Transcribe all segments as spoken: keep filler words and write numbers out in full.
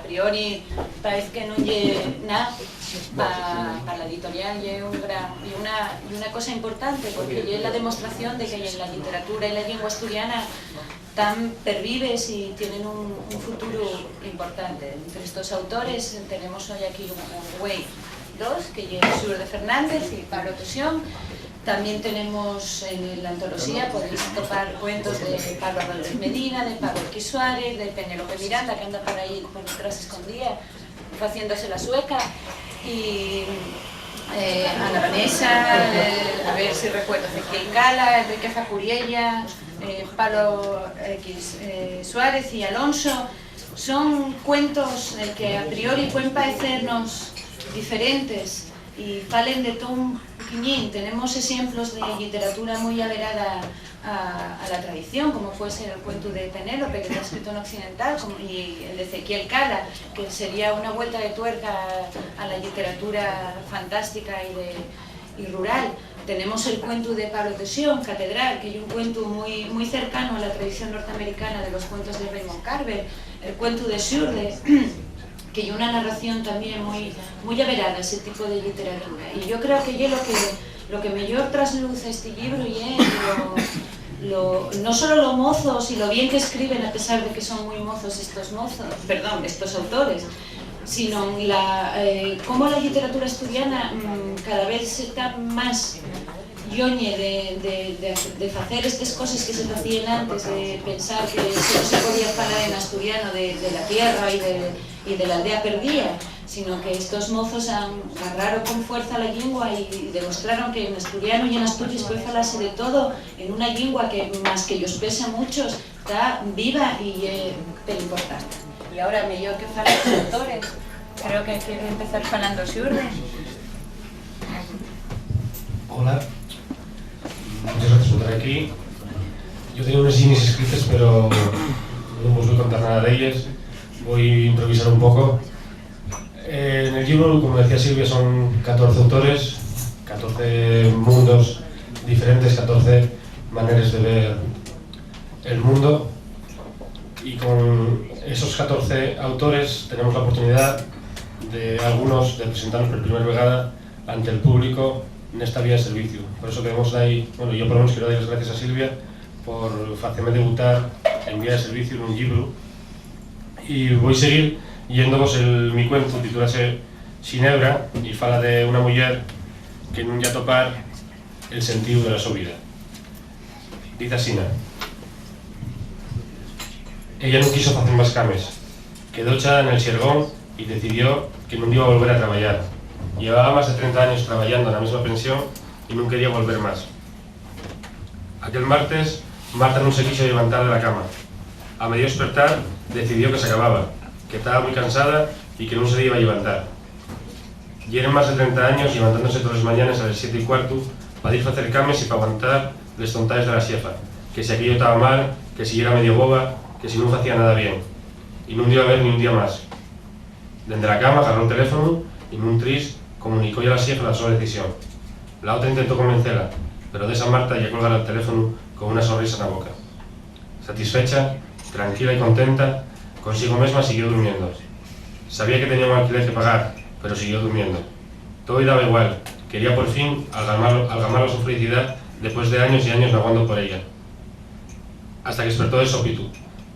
priori, paez que nun ye na pa, pa la editorial, ye un gran, ye una, ye una cosa importante, porque ye la demostración de que en la lliteratura y la llingua asturiana tán pervives y tienen un, un futuru importante. Ente estos autores tenemos hoy aquí un, un güei, dos, que ye Xurde Fernández y Pablo Tesión. Tamién tenemos en la antoloxía, podéis topar cuentos de Pablo Rodríguez Medina, de Pablo X Suárez, de Penélope Miranda, que anda por ahí por detrás escondía, faciéndose la sueca, y, eh, Ana Vanessa, eh, a ver si recuerdo, Ezequiel Cala, Enrique Facuriella, eh, Pablo X, eh, Suárez y Alonso. Son cuentos, eh, que a priori pueden paecernos diferentes y falen de todo un poquiñín. Tenemos exemplos de lliteratura mui averada a, a la tradición, como puede ser el cuentu de Penélope, que ta escrito en occidental, como, y el de Ezequiel Cala, que sería una vuelta de tuerca a, a la lliteratura fantástica y de, y rural. Tenemos el cuentu de Pablo Tesión, Catedral, que ye un cuentu mui, mui cercano a la tradición norteamericana de los cuentos de Raymond Carver, el cuentu de Xurde, que ye una narración tamién mui, mui averada a ese tipo de lliteratura. Y yo creo que ye lo que, lo que mellor trasluz esti llibru ye lo, lo, no solo lo mozos y lo bien que escriben, a pesar de que son mui mozos estos mozos, perdón, estos autores, sino la, eh, cómo la lliteratura asturiana, mm, cada vez se ta más lloñe de, de, de, de facer estes coses que se facíen antes, de pensar que solo se podía falar en asturiano de, de la tierra y de, y de la aldea perdía, sino que estos mozos han, garraron con fuerza la llingua y demostraron que en asturiano y en Asturies puede falarse de todo en una llingua que, más que yos pese a muchos, ta viva y ye perimportante. Y ahora, mellor que falen los autores, creo que quiere empezar falando Xurde. Hola, muchas gracias por estar aquí. Yo tenía unas líneas escritas, pero no os voy a contar nada de ellas. Voy a improvisar un poco. Eh, en el libro, como decía Silvia, son catorce autores, catorce mundos diferentes, catorce maneras de ver el mundo. Y con esos catorce autores tenemos la oportunidad de algunos de presentarnos por primera vegada ante el público nesta vía de servicio. Por eso queremos dar, bueno, yo por lo menos quiero dar las gracias a Silvia por facerme debutar en vía de servicio nun llibru. Y voi seguir yéndovos el mi cuentu, titúlase Xinebra, y fala de una muller que nun lla topar el sentíu de la so vida. Diz asina: Ella nun quiso facer más cames. Quedó echada nel xergón y decidió que nun diba volver a trabayar. Llevaba más de trenta años trabayando na mesma pensión y nun quería volver más. Aquel martes, Marta nun se quixo llevantar de la cama. A medio espertar, decidió que s'acababa, que taba mui cansada y que nun se diba llevantar. Yeren más de trenta años llevantándose toles mañanes a les siete y cuartu pa dir facer cames y p'aguantar les tontaes de la xefa, que si aquello taba mal, que si yera medio boba, que si nun facía nada bien. Y nun diba haber ni un día más. Dende la cama garró'l teléfonu y nun tris comunicó-y a la xefa la so decisión. La otra intentó convencela, pero d'esa Marta-y a colgar el teléfonu con una sonrisa na boca. Satisfecha, tranquila y contenta consigo mesma, siguió durmiendo. Sabía que tenía un alquiler que pagar, pero siguió durmiendo. Todo-y daba igual, quería por fin algamar, algamar la so felicidá depués de años y años vaguando por ella. Hasta que espertó de sopitu.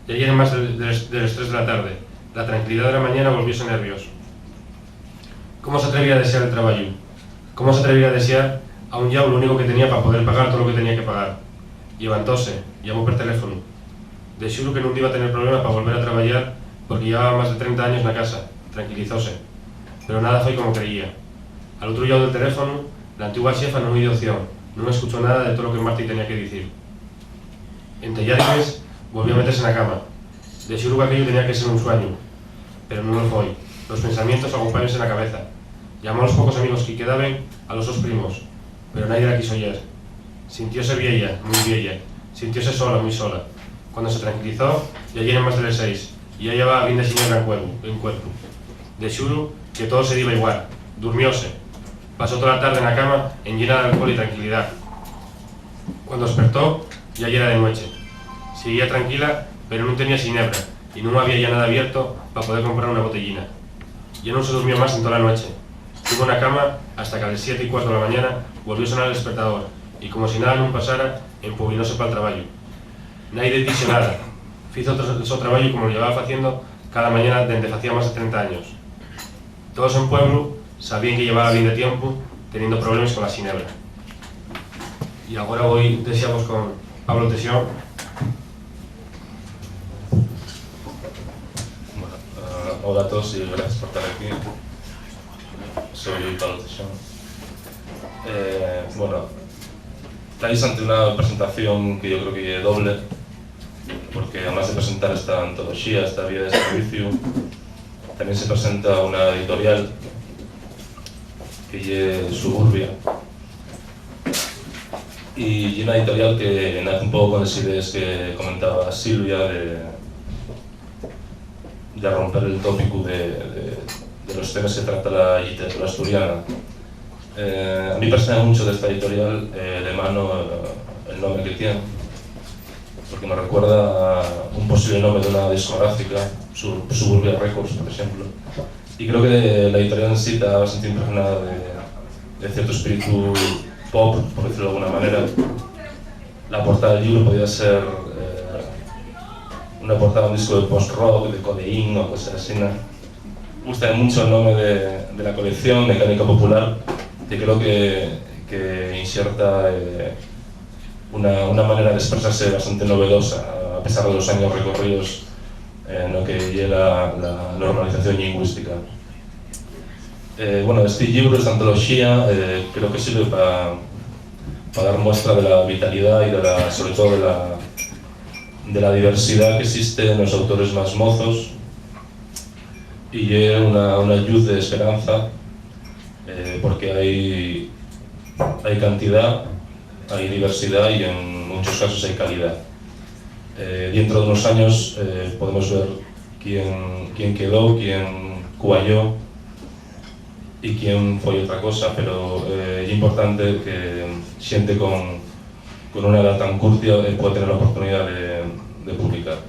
Ya yeren más de, de les, de les tres de la tarde. La tranquilidá de la mañana volvióse nervios. ¿Cómo s'atrevía a dexar el trabayu? ¿Cómo s'atrevía a dexar a un llau lo único que tenía pa poder pagar tolo que tenía que pagar? Llevantóse, llamó per teléfonu. De xuru que nun diba tener problema pa volver a trabayar, porque llevaba más de trenta años na casa. Tranquilizóse. Pero nada foi como creyía. Al otru llau del teléfonu, la antigua xefa nun-y dio opción, nun escuchó nada de tolo que Marta-y tenía que dicir. Ente llágrimes, volvió a metese na cama. De xuru qu'aquello tenía que ser un suañu, pero nun lo foi. Los pensamientos agopáronse na cabeza. Llamó a los pocos amigos que-y quedaben, a los sos primos, pero naide la quiso oyer. Sintióse vieya, mui vieya. Sintióse sola, mui sola. Cuando se tranquilizó, ya yeren más de les seis, y ya llevaba bien de xinebra en cuerpu, en cuerpu. De xuru que todo-y diba igual. Durmióse. Pasó tola tarde na cama enllena d'alcohol y tranquilidá. Cuando espertó, ya yera de nueche. Siguía tranquila, pero nun tenía xinebra, y nun había ya nada abierto pa poder comprar una botellina. Ya nun se durmió más en tola nueche. Tuvo na cama hasta qu'a les siete y cuarto de la mañana volvió sonar el despertador, y como si nada nun pasara, empubilóse pal trabayu. Naide dixo nada. Fizo el so trabayu como lo llevaba faciendo cada mañana dende facía más de trenta años. Todos en pueblu sabíen que llevaba bien de tiempu teniendo problemes con la xinebra. Y agora voi dexavos con Pablo Teixón. Bueno, eh, hola a todos y gracias por estar aquí. Soy Pablo Teixón. Eh, bueno, estáis ante una presentación que yo creo que es doble, porque además de presentar esta antoloxía, esta vía de servicio, también se presenta una editorial que ye Suburbia. Y ye una editorial que nace un poco con las ideas que comentaba Silvia de, de romper el tópico de, de, de los temas que trata la literatura asturiana. Eh, a mí me parece mucho de esta editorial, eh, de mano, eh, el nombre que tiene, porque me recuerda a un posible nombre de una discográfica, Su-, Suburbia Records, por ejemplo. Y creo que la editorial en sí está bastante impregnada de, de cierto espíritu pop, por decirlo de alguna manera. La portada del libro podía ser, eh, una portada de un disco de post-rock, de Codeín o cosas así, ¿no? Me gusta mucho el nombre de, de la colección, Mecánica Popular, que creo que, que inserta, eh, una, una manera de expresarse bastante novedosa, a pesar de los años recorridos, eh, en lo que ye la, la normalización lingüística. Eh, bueno, este libro, esta antoloxía, eh, creo que sirve para dar muestra de la vitalidad y de la, sobre todo de la, de la diversidad que existe en los autores más mozos, y ye una, una lluz de esperanza, eh, porque hay, hay cantidad, hay diversidad y en muchos casos hay calidad. Eh, dentro de unos años, eh, podemos ver quién, quién quedó, quién cuayó y quién fue otra cosa, pero, eh, es importante que gente con, con una edad tan curta, eh, pueda tener la oportunidad de, de publicar.